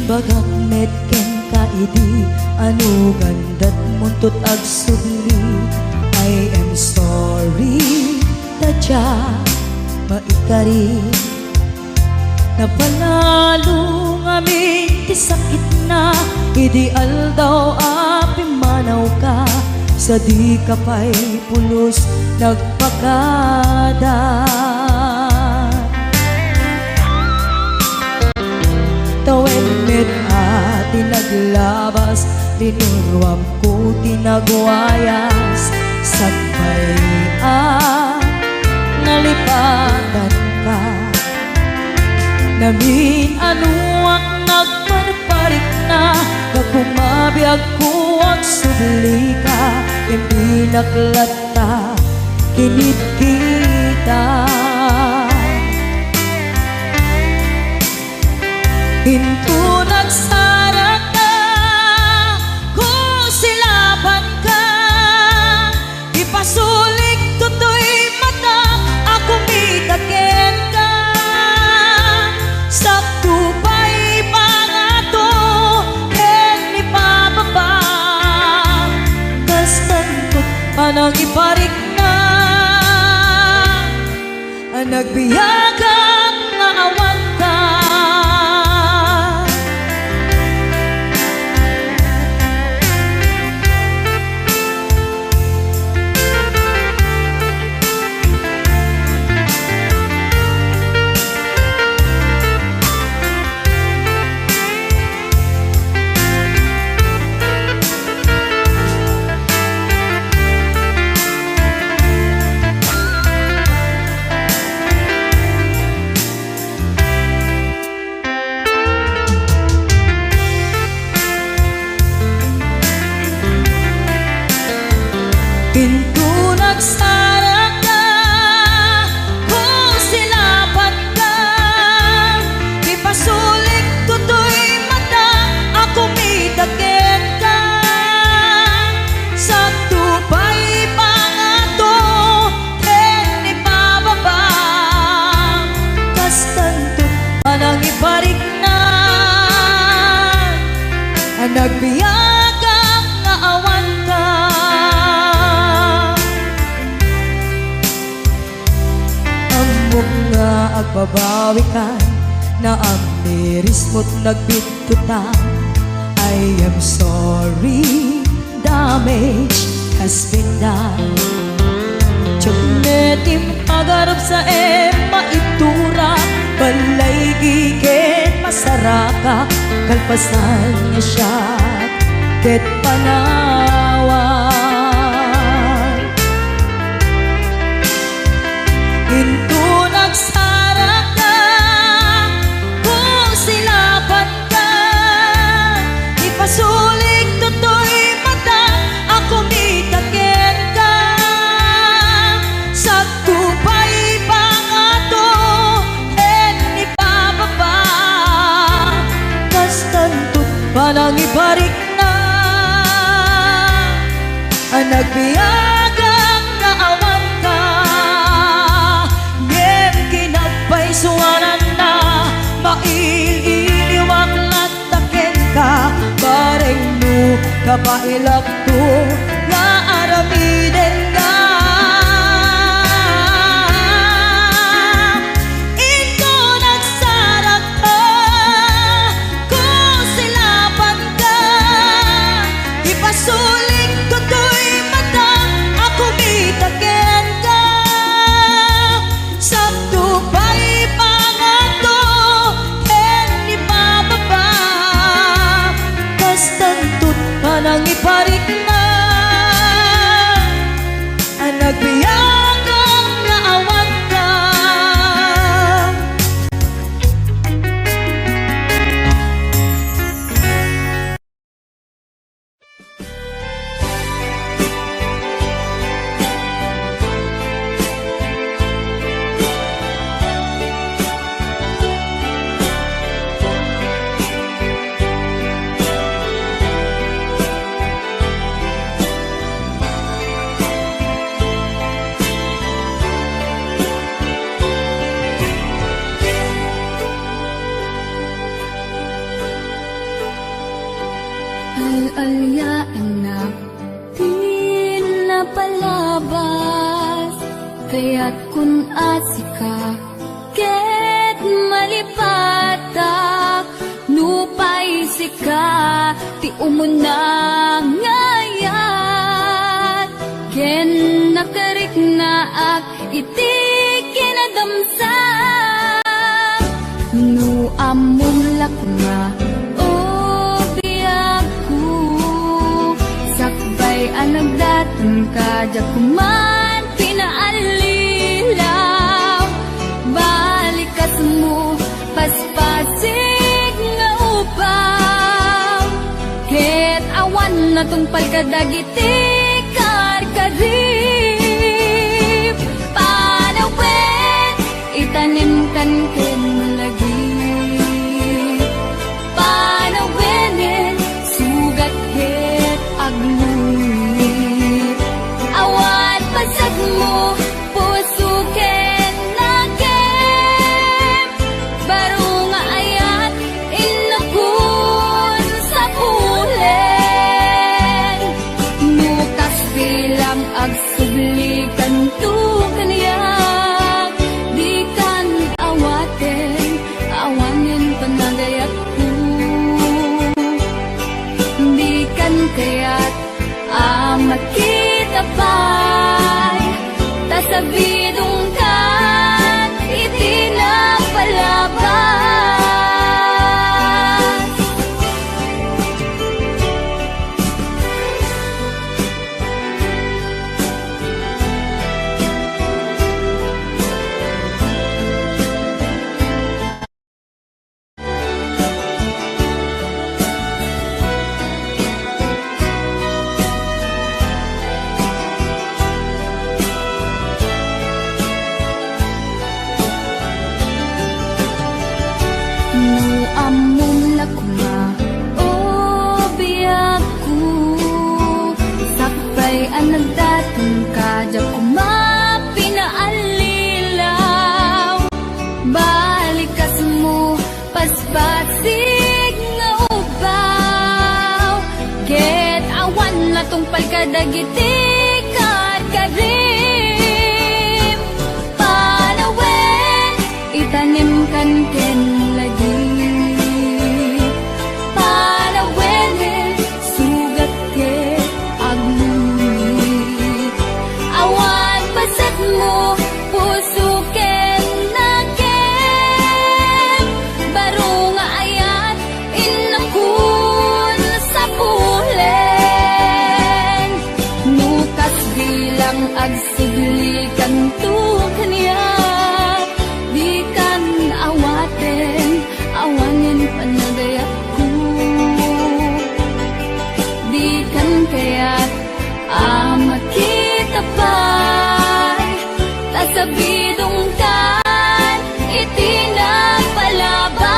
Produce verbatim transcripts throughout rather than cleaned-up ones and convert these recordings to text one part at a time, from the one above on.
Bagak met kenka idi anugan datmunto agsubli. I am sorry, ta dia maikari. Napalalo ngamin ti sakitna idi aldaw a pimmanawka, sa dika pay pulos nagpakada. Tawen met a ti naglabas, linuruamko ti nagwayas, sakbay a nalipatanka. Namin-anoak nagparparikna, gapu mabiagko agsublika, impinak latta kinit kita. Inton agsarakka, kusilapanka, ipasulikto toy matak a kumita kenka. Sakto pay pangato ken ipababa, kastanto panangiparikna. Nagbiagak nga awanka. Inton agsarakka, kusilapanka, ipasulikto toy matak a kumita kenka. Sakto pay pangato ken ipababa, kastanto panangiparikna. Nagbiagak nga awanka. Ammok nga agbabawikan, naamirismo't nagbittutan. I am sorry, damage has been done. Diak met impagarup sa ema itura, balay giken masaraka, kalpasan nga siak ket panawan. Inton agsarakka, kusilapanka, ipasulikto toy matak a kumita kenka. Sakto pay pangato ken ipababa, kastanto panangiparikna. Nagbiagak nga awanka, ngem kinagpaysuananna, mail-iliwak latta kenka, bareng no kabaelakto nga aramidenka. Inton agsarakka, kusilapanka, ipasulikto toy matak a kumita kenka. Sakto pay pangato ken ipababa, kastanto't panangiparikna. Al-aliaennak ti napalabas, kayatkon a sika ket malipatak, nupay sika ti umuna nga ayat, ken nakariknaak iti kinadamsa. No ammom la koma, o biagko, sakbay a nagdaton ka, diak man pinaallilaw. Balikasmo, paspasig nga upaw, ket awan natungpal kadagiti karkarim. Panawen, itanemkan ken lagip. Panawenen, sugat ket agluni. Awan pasekmo, puso ken nakem. Baro nga ayat, innakon sapulen. No kas bilang agsubli kanto kaniak, dikan awaten, awanen panagayatko. Dikan kayat a makita pay, ta sabidongkan iti napalabas. No ammom la koma, o biagko, sakbay a nagdaton ka, diak koma pinaallilaw. Balikasmo, paspasig nga ubaw, ket awan natungpal kadagiti karkarim. Panawen, itanemkan ken lagip. Panawenen, sugat ket agluni. Awan pasekmo, puso ken nakem. Baro nga ayat, innakon sapulen. No kas bilang agsubli kanto kaniak, dikan awaten, awanen panagayatko. Dikan kayat a makita pay, ta sabidongkan iti napalabas.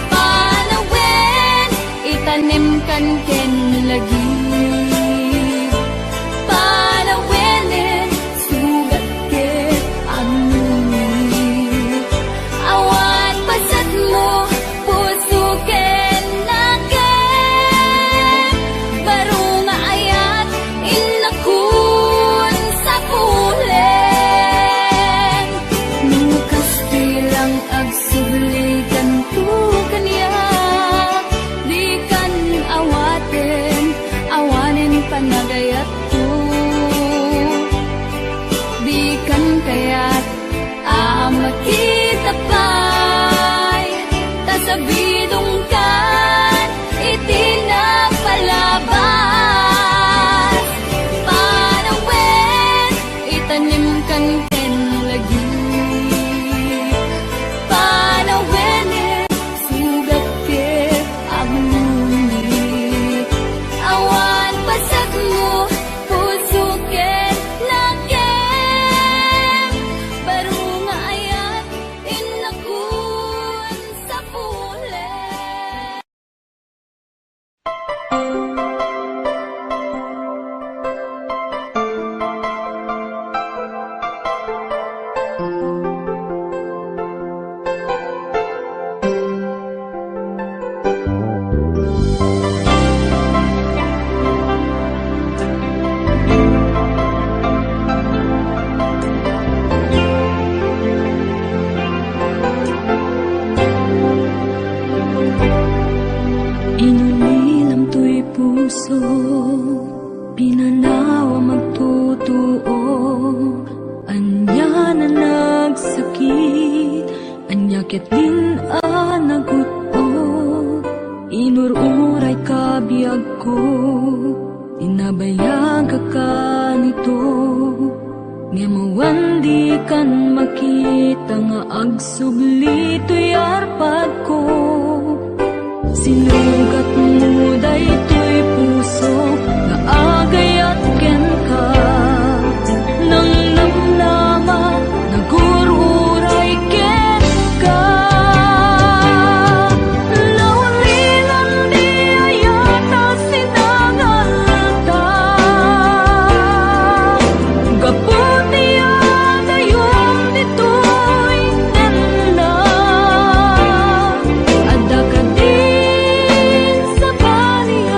Panawen, itanemkan ken lagip. Panawenen, sugat ket agluni. Awan pasekmo, puso ken nakem. Baro nga ayat, innakon sapulen. No kas bilang agsubli kanto kaniak, dikan awaten, awanen panagayatko. Dikan kayat a makita pay, ta sabidongkan iti napalabas. Panawen, itanemkan ken lagip. Panawenen, sugat ket agluni. Awan pasekmo, puso ket nakem. Baro nga ayat, innakon sapulen. Kan makita nga agsubli toy arpadko, sinugatmo daytoy puso nga agayat kenka. Nangnamnama, nagur-uray kenka. Naulilan di ayat a sinangalta. Gapu ti adayom ditoy nenna. Adda kadin sabali a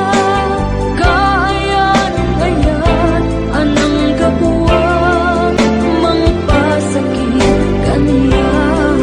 kayan-ayat a nanggapuan mangpasakit kaniak.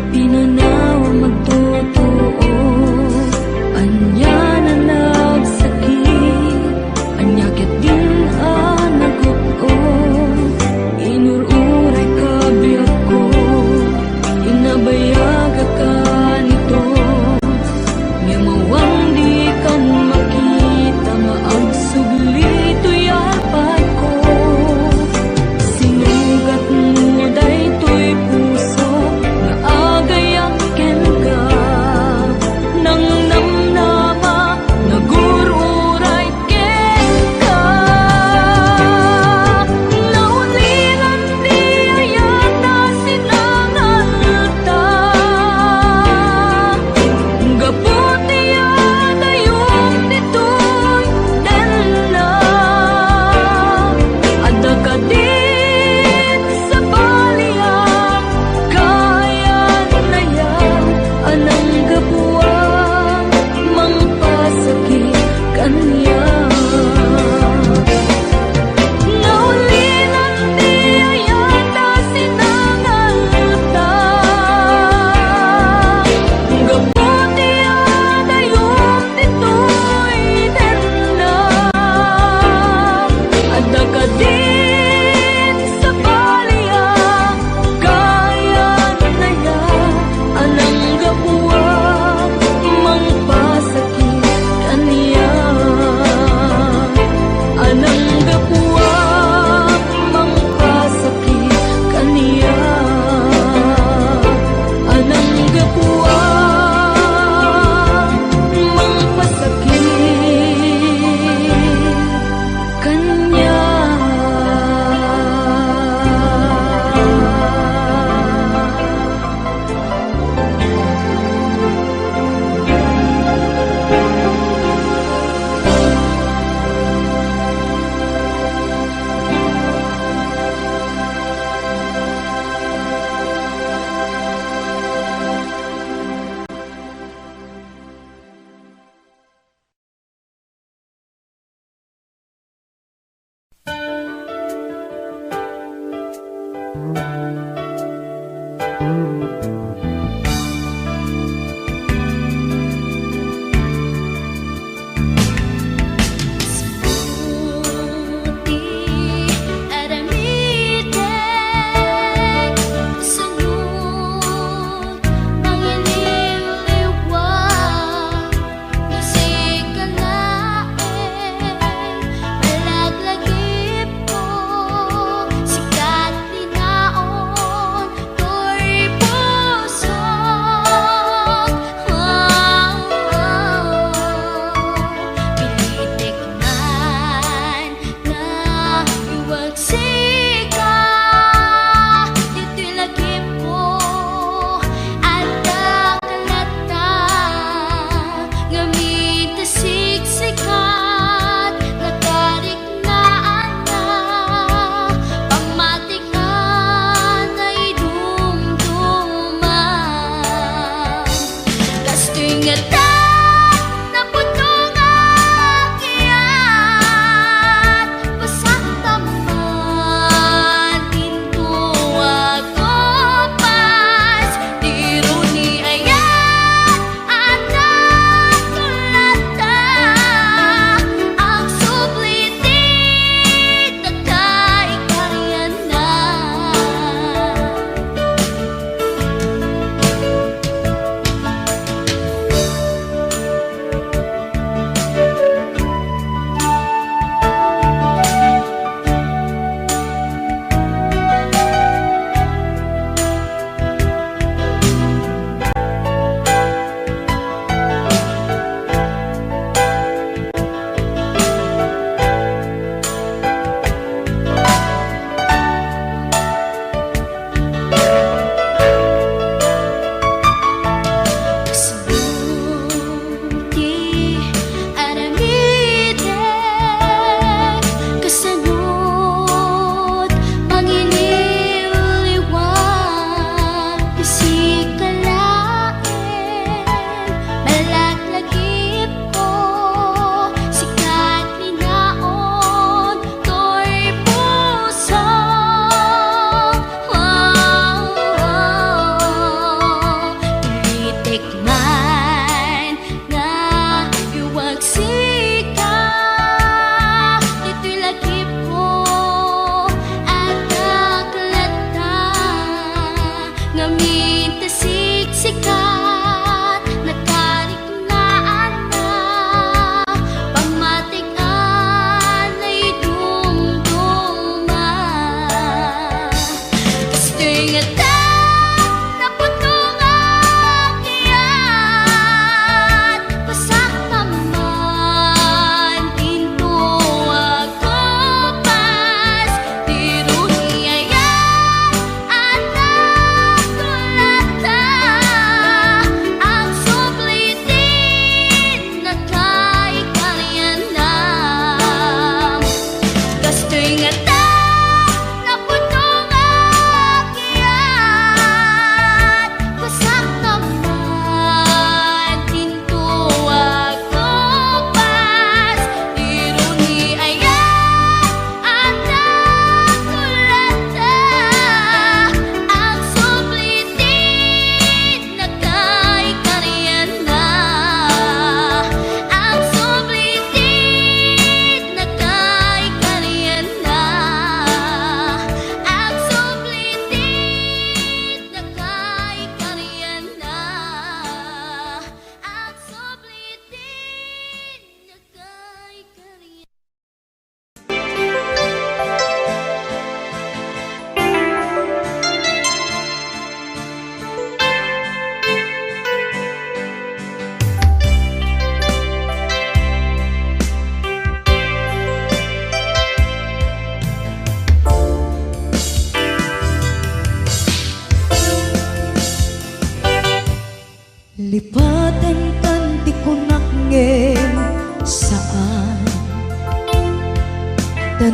Pinanawam agtutuo, ania a nagsakit, ania ketdin a nagut-o, inur-urayka biagko, inabayagak kanito. Ngem awan dikan makita nga agsubli toy arpadko. Sinugatmo daytoy puso nga agayat kenka. Nangnamnama, nagur-uray kenka. Naulilan di ayat a sinangalta. Gapu ti adayom ditoy nenna. Adda kadin sabali a kayan-ayat a nanggapuan mangpasakit kaniak. Naulilan ti ayat a sinangalta. Gapu ti adayom ditoy nenna. Adda kadin sabali a kayan-ayat a nanggapuan mangpasakit kaniak. A nanggapuan mangpasakit kaniak. A nanggapuan mangpasakit kaniak.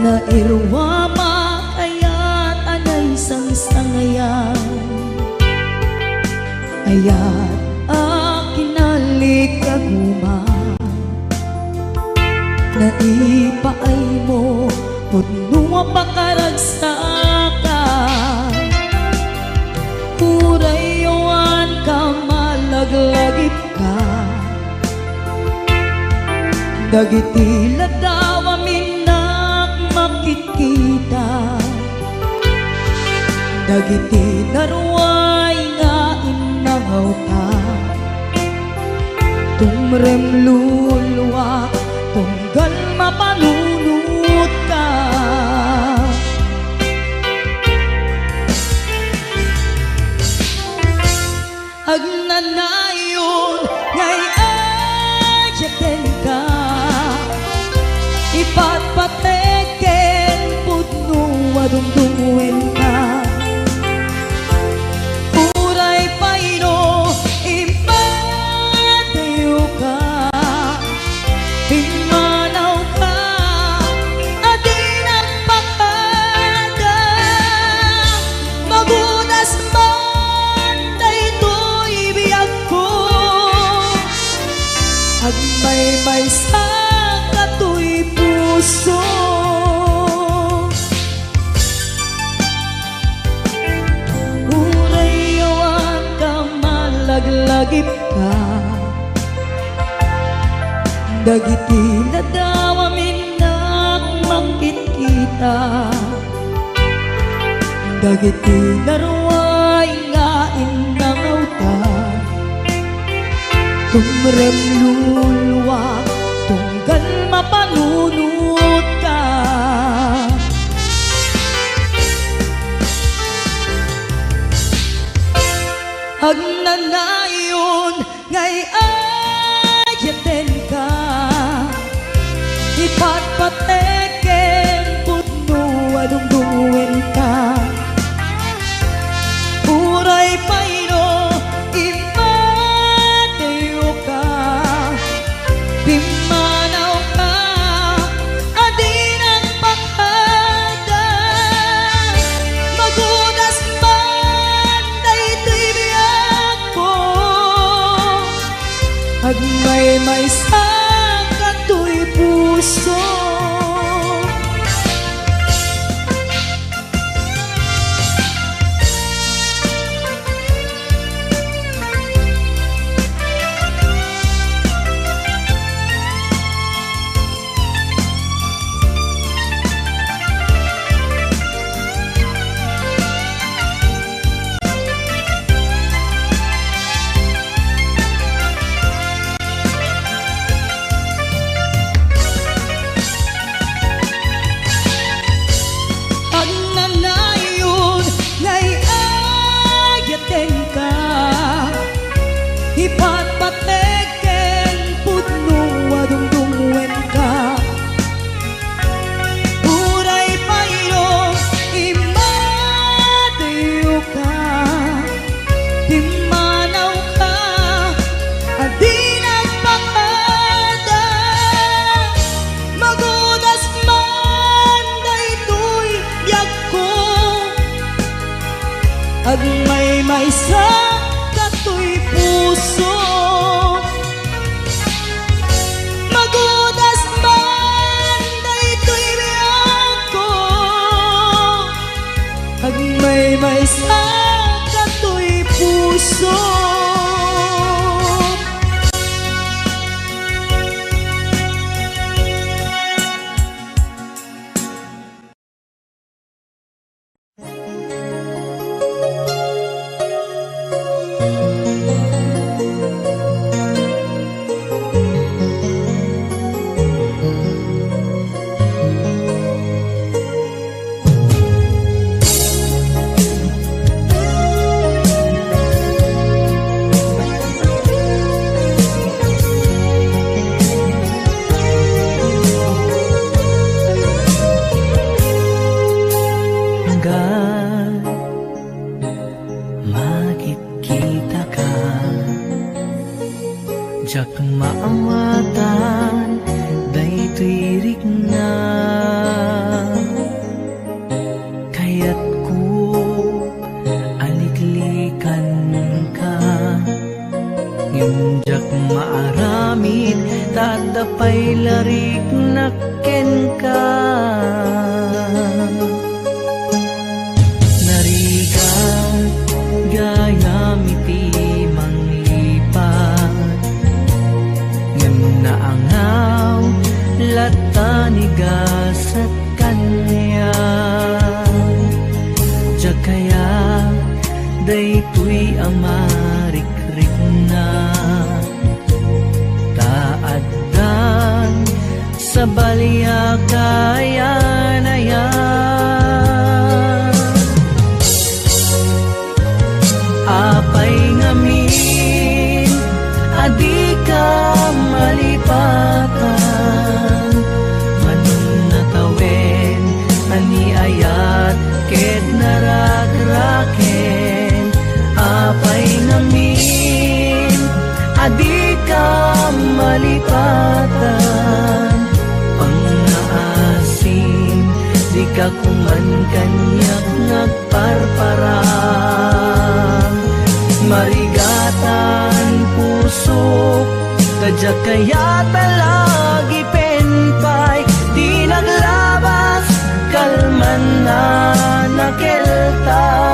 Nairuamak ayat a naisangsangayan, ayat a kinalik a guma. Naipaaymo pudno a pakaragsakan, uray awan ka malaglagipka. Dagiti ladaw a minnak makitkita, dagiti naruay nga innangawta, tumrem luluak tunggal mapanunotka. Agnanayon nga ay-ayatenka, ipatpatek ken pudno a dungdungngoenka. Uray pay no immatiyoka, pimmanawka a di nagpakada, magudas man daytoy biagko, agmaymaysa katoy puso. Uray awan ka malaglagipka, dagiti ladaw a minnak makitkita, dagiti naruay nga innangawta, tumrem luluak tunggal mapanunotka. Agnanayon nga ay-ayatenka, ipatpatek ken pudno a dungdungngoenka. Uray pay no immatiyoka, pimmanawka nariknak kenka. Narigat gayam iti manglipat, ngem naangaw latta ni gasat kaniak. Diak kayat daytoy a marikriknak, ta addan sabali a kayan-ayan. Apay ngamin a dika malipatan? Manong natawen a ni ayat ket narakraken? Apay ngamin a dika malipatan? Pangngaasim, dika kuman kaniak nagparparang. Marigatan pusok, ta diak kayat a lagipen pay ti naglabas kalman a nakeltay.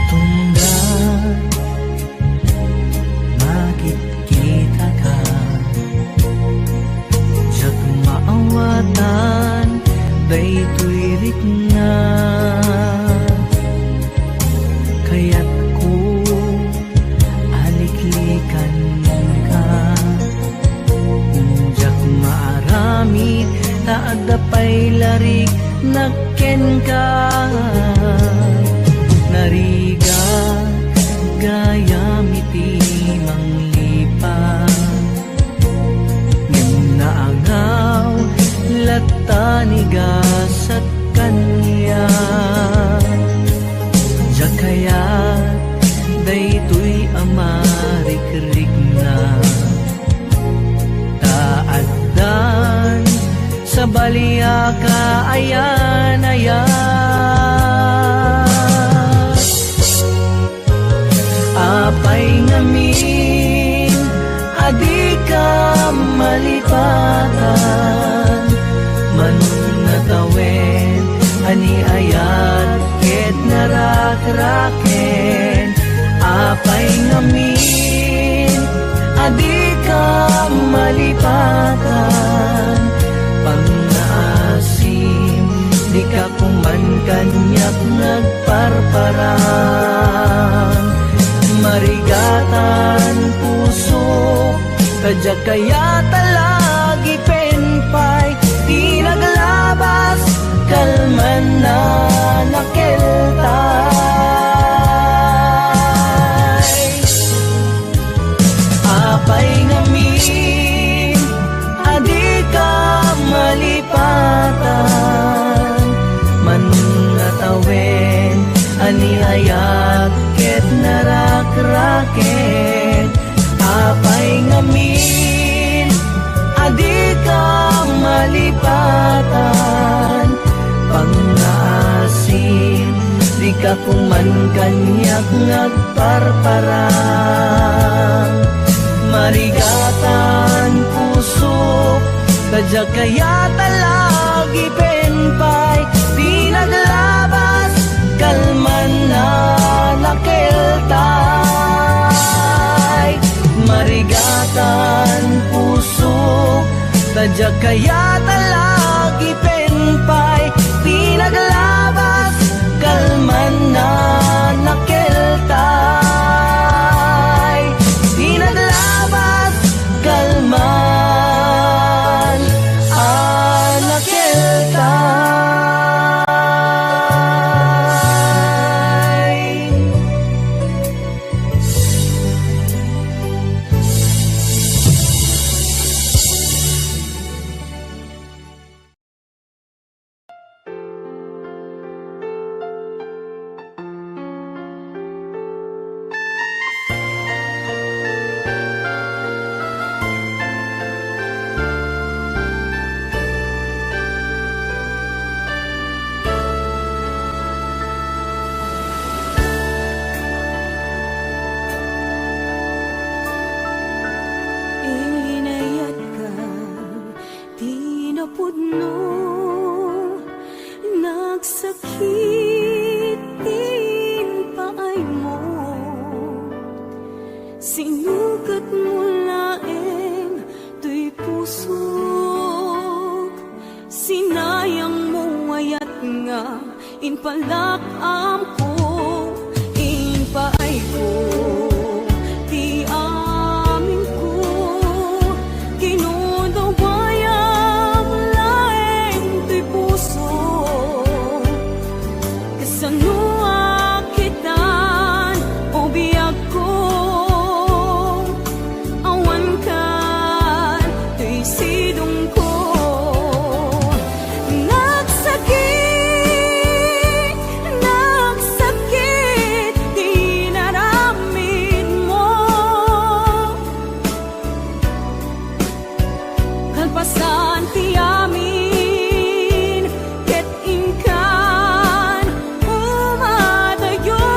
Tunggal makitkitaka, diak maawatan daytoy rikna. Kayatko a liklikanka. Diak maaramid ta adda pay lariknak kenka. Narigat gayam iti manglipat, ngem naangaw latta ni gasat kaniak. Diak kayat daytoy a marikriknak, ta addan sabali a kaayan-ayan. Apay ngamin a dika malipatan? Manong natawen a ni ayat ket narakraken? Apay ngamin a dika malipatan? Pangngaasim, dika kuman kaniak nagparparang. Marigatan pusok, ta diak kayat a lagipen pay ti naglabas kalman a nakeltay. Apay ngamin a dika malipatan? Manong natawen a ni ayat ket narakraken? Apay ngamin a dika malipatan? Pangngaasim, dika kuman kaniak nagparparang. Marigatan pusok, ta diak kayat a lagipen pay ti naglabas kalman a nakeltay. Marigatan pusok, ta diak kayat a lagipen pay ti naglabas kalman a nakeltay. Ti naglabas kalman a nakeltay. nga impalak-amko, impaayko ti amingko, kinudawayam laeng toy puso. Kasano a kitan, o biagko, awan kan toy sidongko. Nagsakit, nagsakit ti inaramidmo. Kalpasan ti amin, ket inkan umadayo.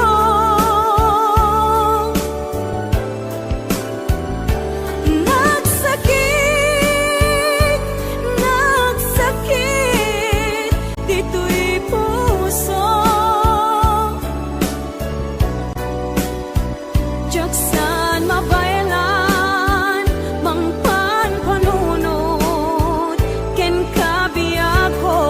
Nagsakit, nagsakit ditoy puso. Diak saan mabaelan, mangpanpanunot kenka, biagko.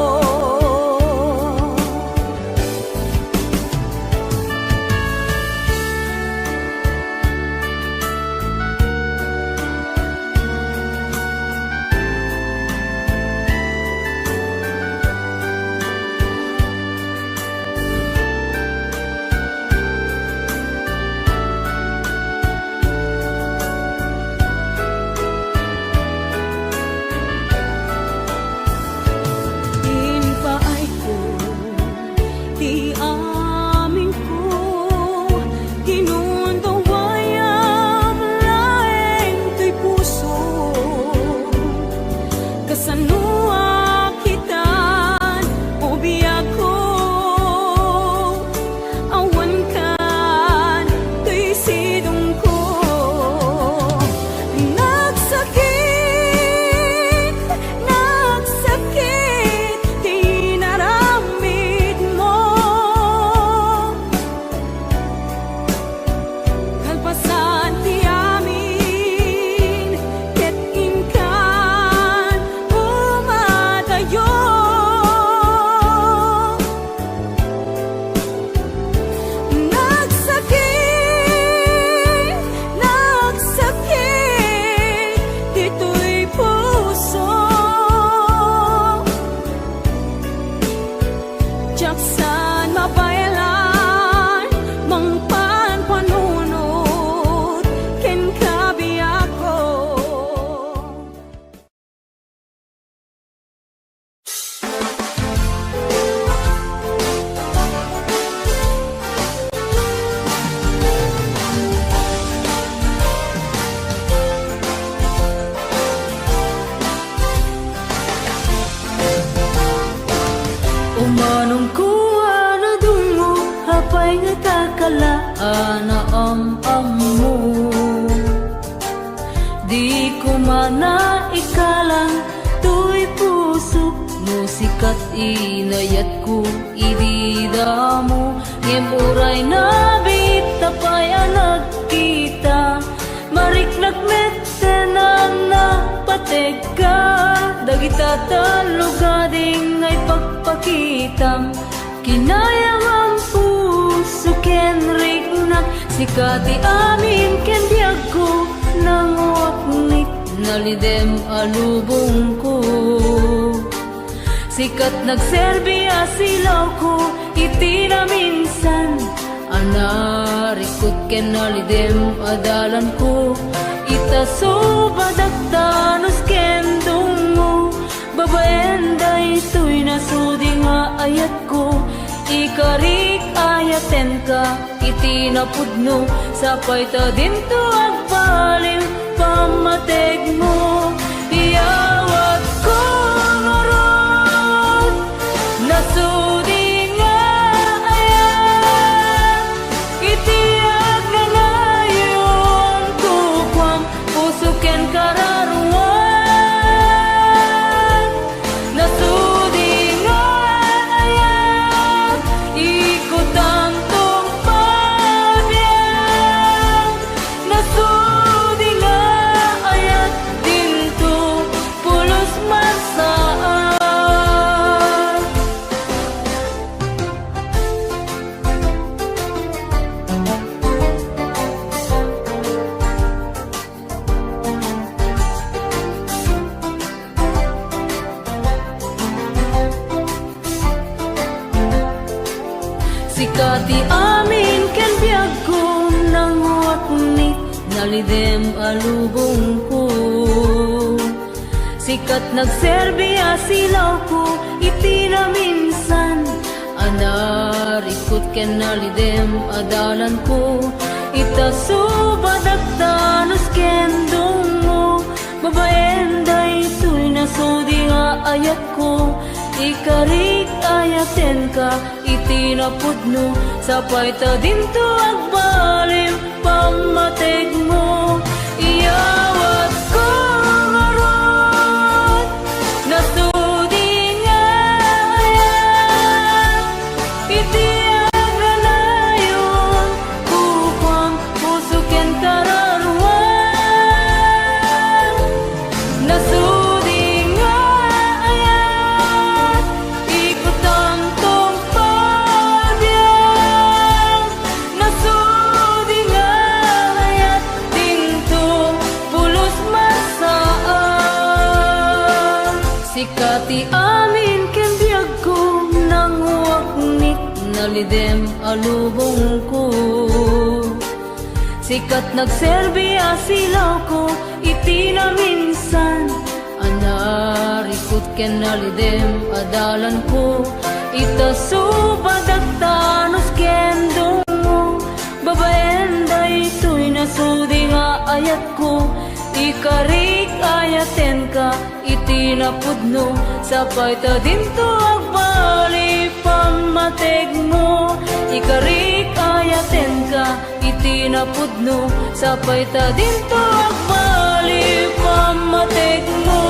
Impaayko ti amingko, kinudawayam laeng toy puso. Kasano a kitan, o biagko, awan kan toy sidongko. Nagsakit, nagsakit ti inaramidmo. Kalpasan ti amin, ket inkan umadayo. Nagsakit, nagsakit ditoy puso. Diak saan mabaelan, mangpanpanunot kenka, biagko. Umanongko a nadungngo, apay nga takala a naam-ammo. Di ko man naikalang toy pusok, no sikat inayatko idi damo. Ngem uray nabiit ta pay a nagkita, mariknak met ken napategka dagita tallo gading nga ipagpakitam. Kinayawam puso ken riknak, sika ti amin ken biagko, nanguaknik nalidem a lubongko. Sikat nagserbi a silawko iti naminsan a narikut ken nalidem a dalanko. Ita subadak danos ken dungngo, babaen daytoy nasudi nga ayatko. Ikarik, ayatenka iti napudno, sapay ta dinto agbalin pammategmo. Iyawatko ngarud, nasudi nga ayat, iti agnanayon tokuam, puso ken kararuam. Nasudi nga ayat, ikutanto pabiag. Nasudi nga ayat, dinto pulos Sika ti amin ken biagko, nanguaknit, nalidem a lubongko. Sikat nagserbi a silawko iti naminsan a narikut ken nalidem a dalanko. Ita subadak ta nus ken dungngo, babaen daytoy nasudi nga ayatko. Ikarik, ayatenka iti napudno, sapay ta dinto agbalin pammategmo. Iyawatko ngarud, nasudi nga ayat, iti agnanayon, kukuam, puso ken kararuam. Nasudi nga ayat, ikutanto pabiag. Nasudi nga ayat, dinto pulos masaan. Sika ti amin ken biagko, nanguaknit, nalidem a lubongko. Sikat nagserbi a silawko iti naminsan a narikut ken nalidem a dalanko. Ita subadak ta nus ken dungngo, babaen daytoy nasudi nga ayatko. Ikarik, ayatenka iti napudno, sapay ta dinto agbali pammategmo. Ikarik, ayatenka iti napudno, sapay ta dinto agbali pammategmo.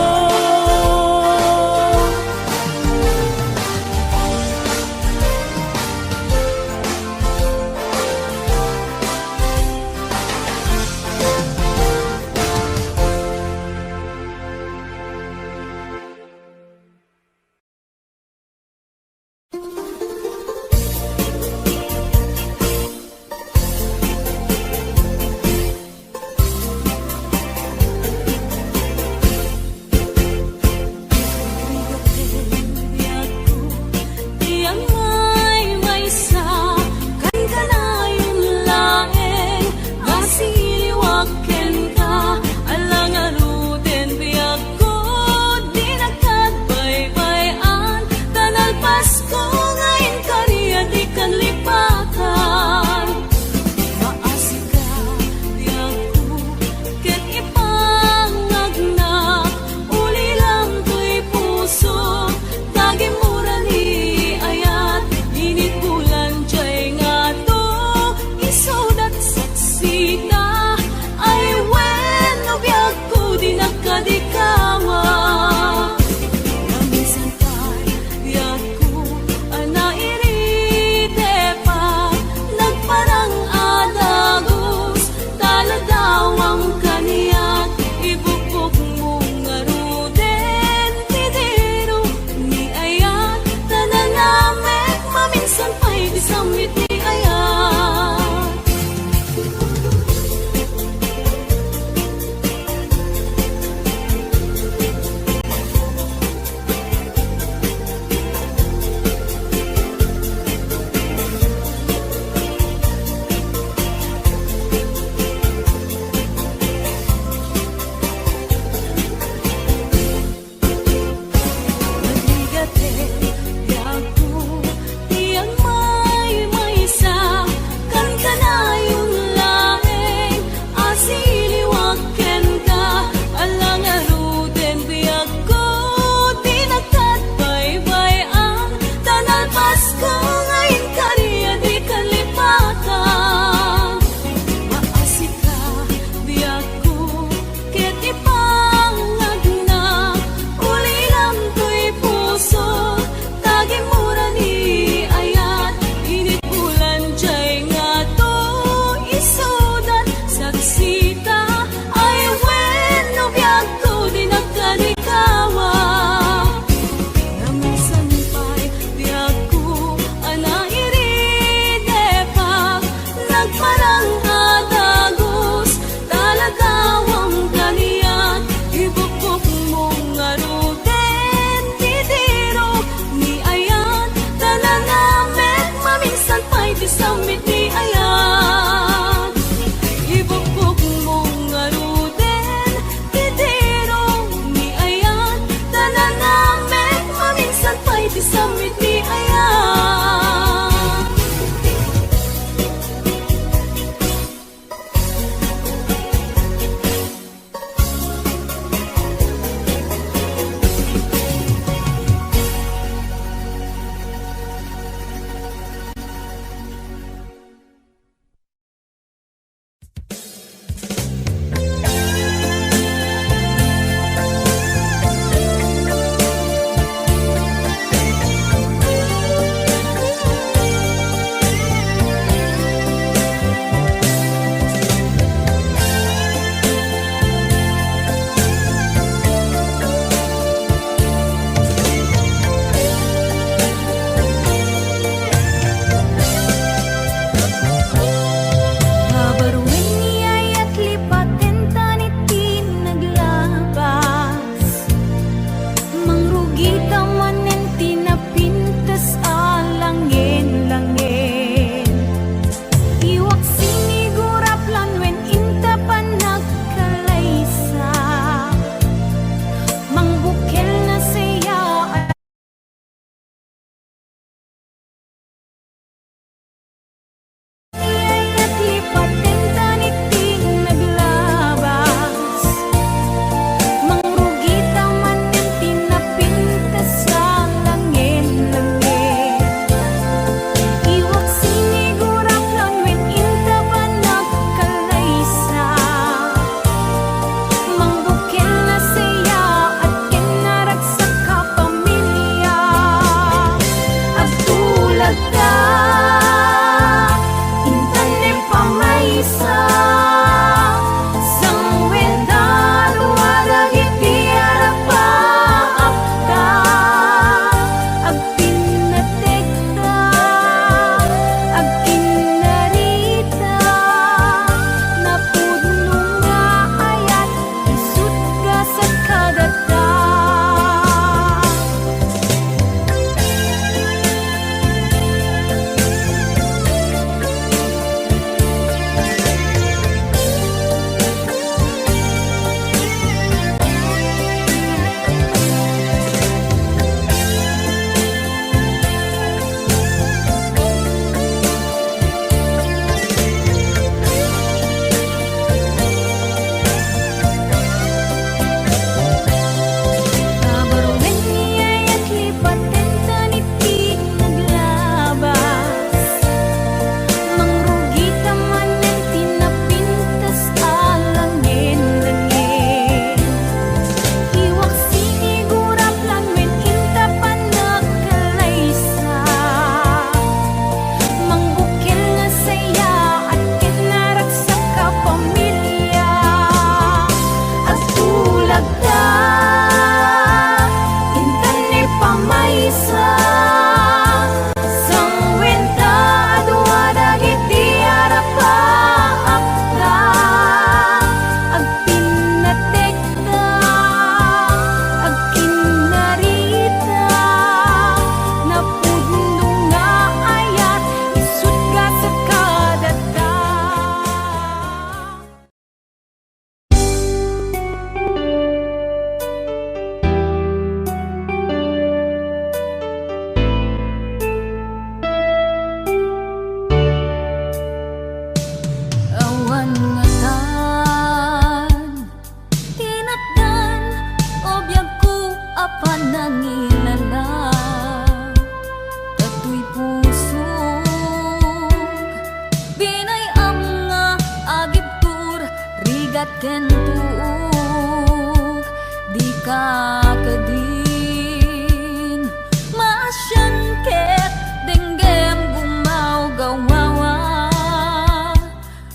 ken tuog, dika kadin maasian ket denggem gumawgawa.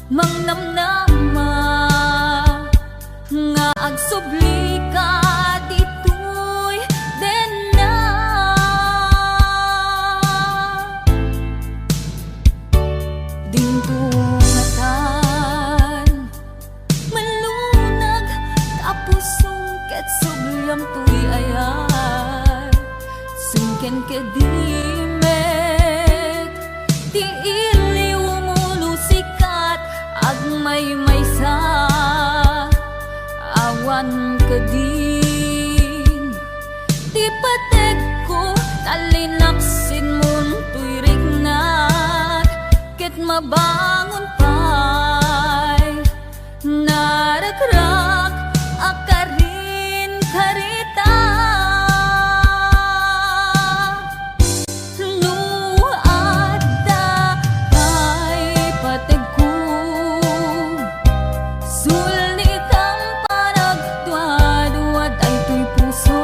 Mangnamnama nga agsublika ditoy denna. Dinto ngatan malunag ta pusom ket subliam toy ayat. Singken kedi met ti iliwmo no sikat agmaymaysa. Awan kadin ti pategko, ta linaksidmon toy riknak, ket mabangon pay narakrak a karin karita. No adda pay pategko, sulnitam panagduadua daytoy puso.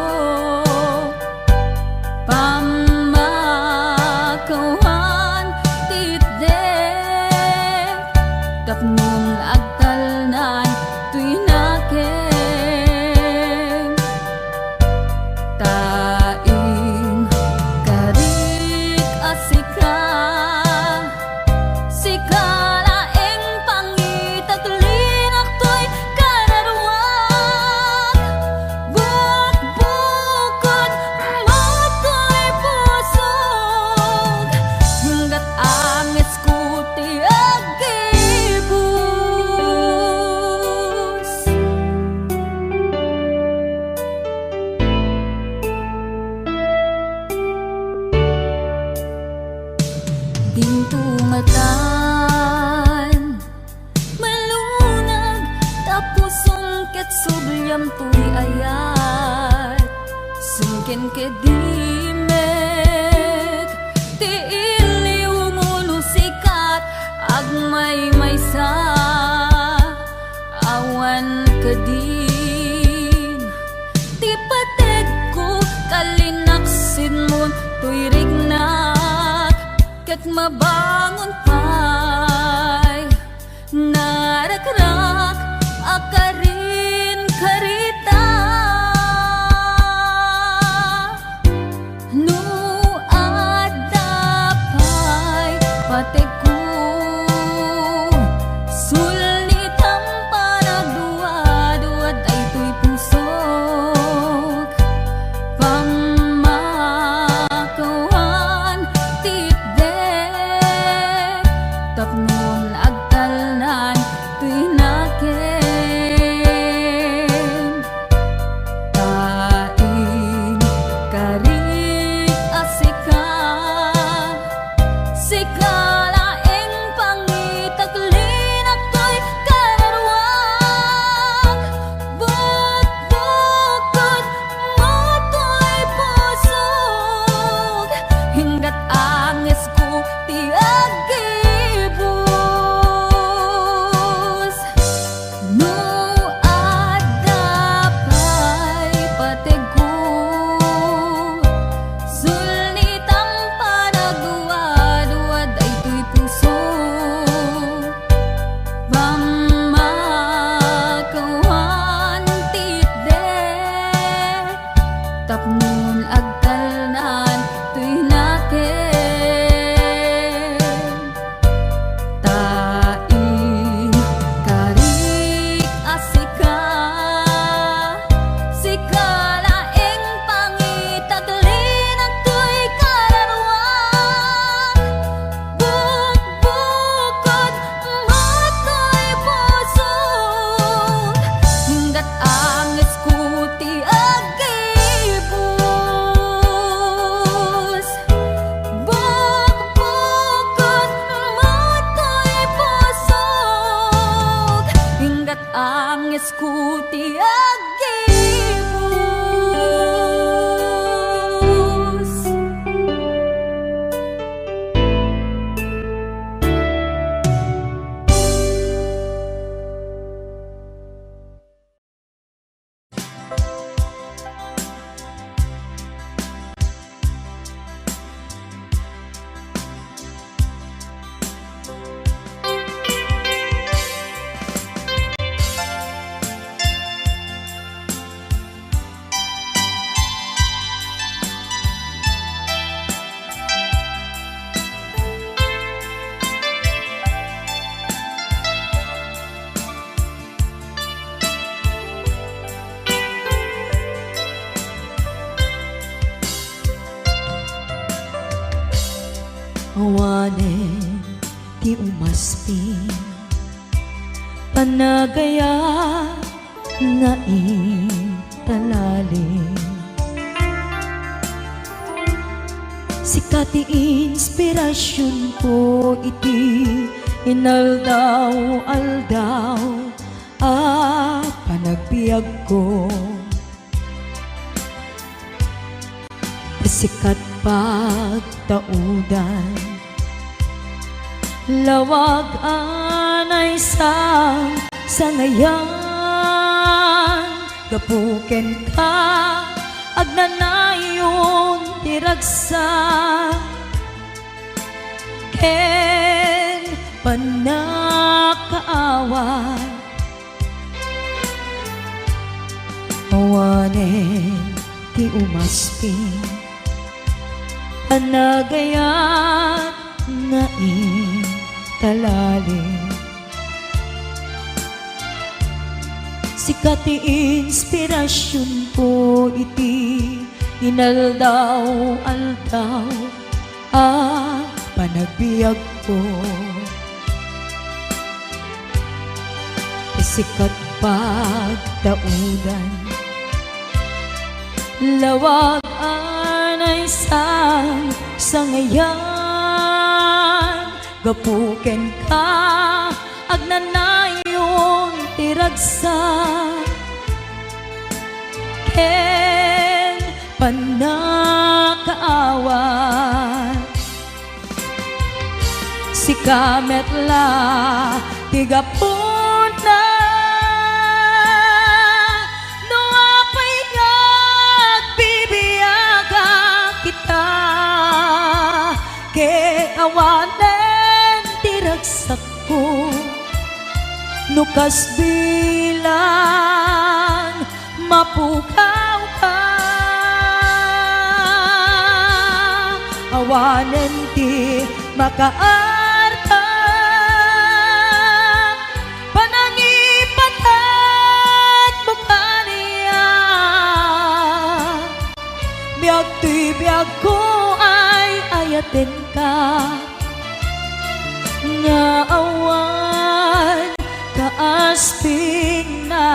Pammakawan ti itdek, tapnon agtalnan toy nakem. Ta inkarik a sika, sika laeng pangitaklinak toy kararuak. Bukbukod mo toy pusok, inggat angesko ti aggibus. Dinto ngatan malunag ta pusom ket subliam toy ayat. Singken kedi met ti iliwmo no sikat agmaymaysa. Awan kadin ti pategko, ta linaksidmon toy riknak, ket mabangon pay narakrak a karin karita. No adda pay pategko, sulnitam panagduadua daytoy pusok. Pammakawan ti itdek, tapnon agtalnan toy nakem. Ta inkarik a sika, sika laeng pangitaklinak toy kararuak. Bukbukod mo toy pusok, inggat angesko ti aggibus. No adda pay pategko, sulnitam panagduadua daytoy puso. Pammakawan ti itdek, tapnon agtalnan toy nakem. Ta inkarik a sika, sika laeng pangitaklinak toy kararuak. Bukbukod mo toy pusok, inggat angesko ti aggibus. Bukbukod mo toy pusok, inggat angesko ti aggibus. Awanen ti umasping, panagayat nga intalaling. Sika ti inspirasionko iti inaldaw-aldaw a panagbiagko. Ti sikat pagtaudan, lawag a naisang sangayan, gapu kenka, agnanayon ti ragsak ken pannakaawat. Awanen ti umasping, panagayat nga intalaling. Sika ti inspirasionko iti inaldaw-aldaw a panagbiagko. Ti sikat pagtaudan, lawag a naisang sangayan, gapu kenka, agnanayon ti ragsak ken pannakaawat. Sika met la ti gapuna no apay nga agbibiagak ita, ket awanen ti ragsakko no kas bilang mapukawka. Awanen ti makaarta, panangipatatmo kaniak. Biag toy biagko ay ayatenka, nga awan kaaspingna.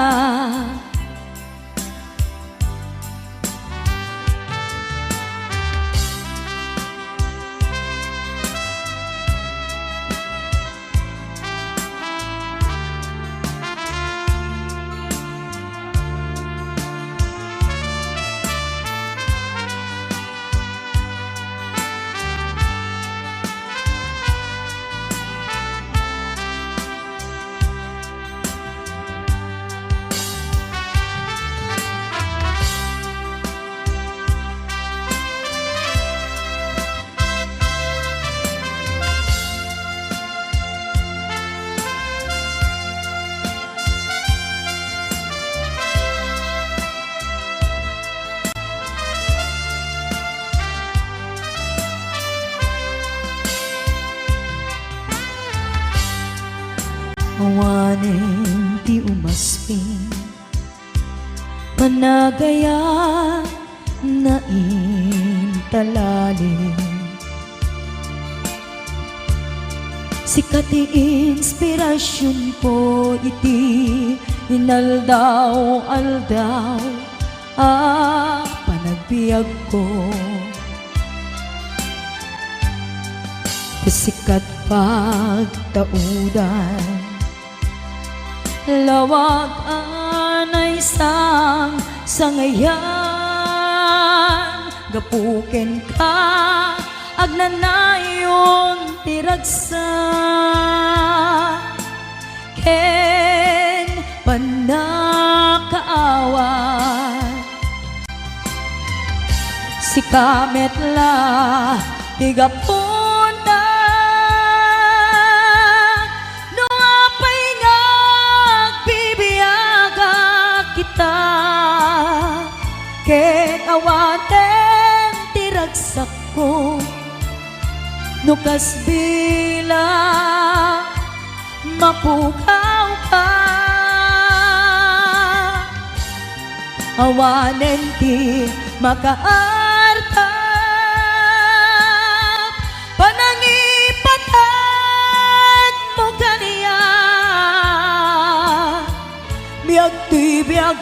Awanen ti umasping, panagayat nga intalaling. Sika ti inspirasionko iti inaldaw-aldaw a panagbiagko. Ti sikat pagtaudan, lawag a naisang sangayan, gapu kenka, agnanayon ti ragsak ken pannakaawat. Sika met la ti gapuna no apay nga agbibiagak ita, ket awanen ti ragsakko no kas bilang mapukawka. Awanen ti makaarta, panangi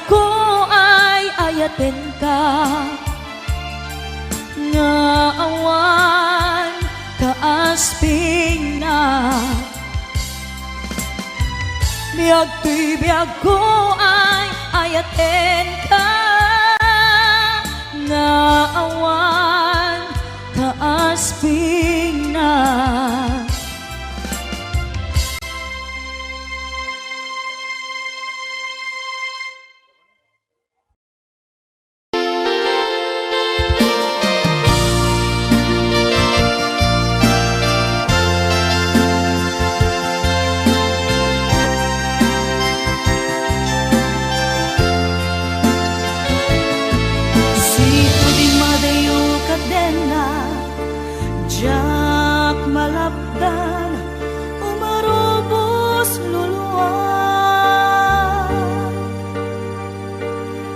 Ko ay ayatenka nga awan kaaspingna. Biag toy biagko ay ayatenka nga awan kaaspingna. Siko di madayo kadena, diak malapdan, umarubos luluan.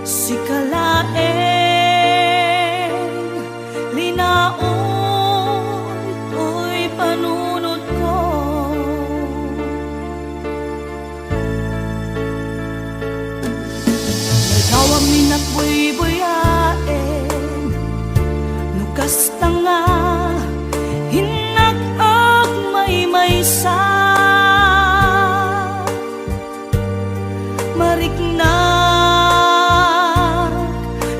Sika laeng linaon toy panunotko. Nagawam ni nakbuybuyaen, no kasta nga, innak agmaymaysa. Mariknak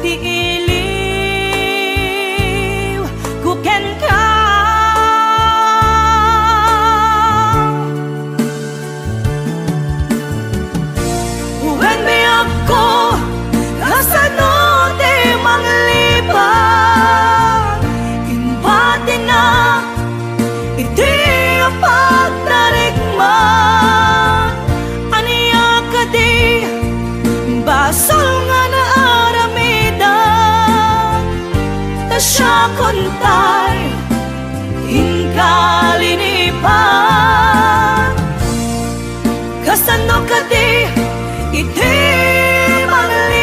ti iliw ko kenka. Wen biagko, kasano ti manglipad? Imbatinak iti pagtarikman. Ania kadi basol nga naaramidak? Ta siakon tay inka linipat. Kasano kadi iti manglipad?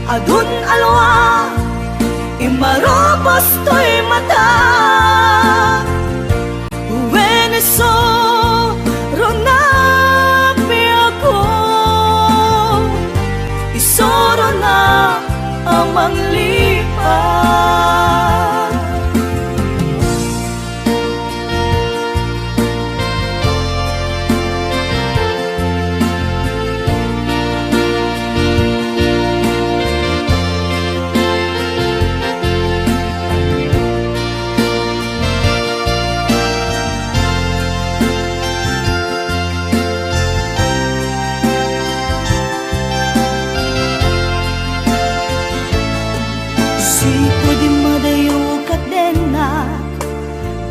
Adun alwa, imarubos toy mata. Wen isu, runa piago, isurona a manglipad. Siko di madayo kadena,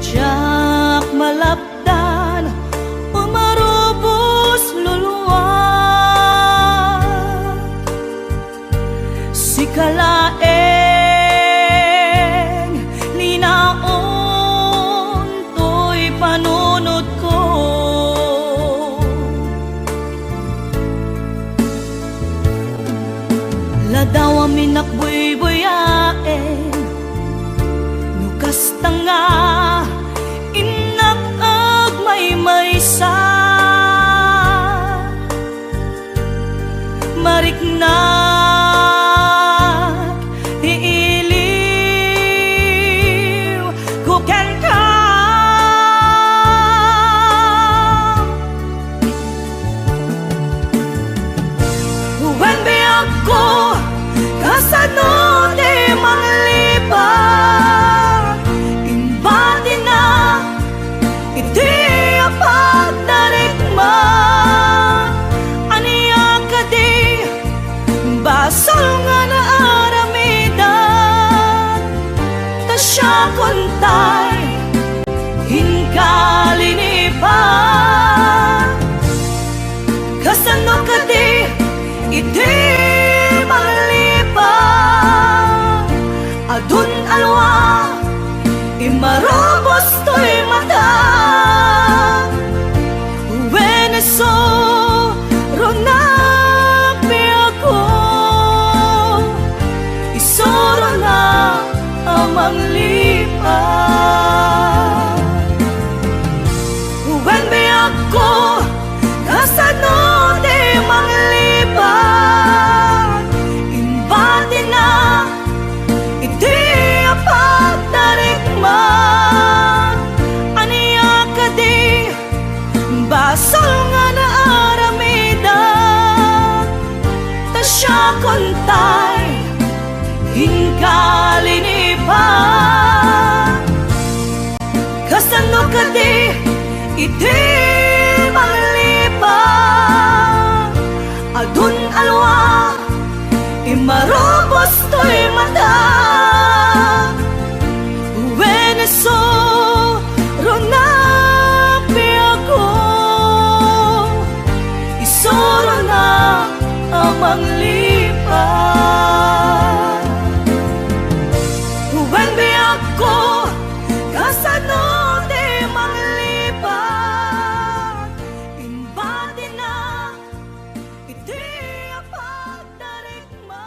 diak malapdan, umarubos luluan. Sika laeng linaon toy panunotko. Ladaw a minakbuybuyaen, no kasta nga, innak agmaymaysa. Mariknak ti iliw ko kenka. Wen biagko, kasano ti manglipad? Imbatinak iti pagtarikman. Ania kadi basol nga naaramidak? Ta siakon tay inka linipat. Kasano kadi iti manglipad? Adun alwa, imarubos toy mata. Wen isu, runa piago, isurona a manglipad. Iti manglipat, adun alwa, imarubos toy mata. Wen, isuronak, biagko, isuronak a manglipat. Wen, biagko, kasano ti manglipat? Imbatina iti a pagdarikma.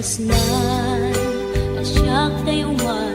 Snan a siak tayo nga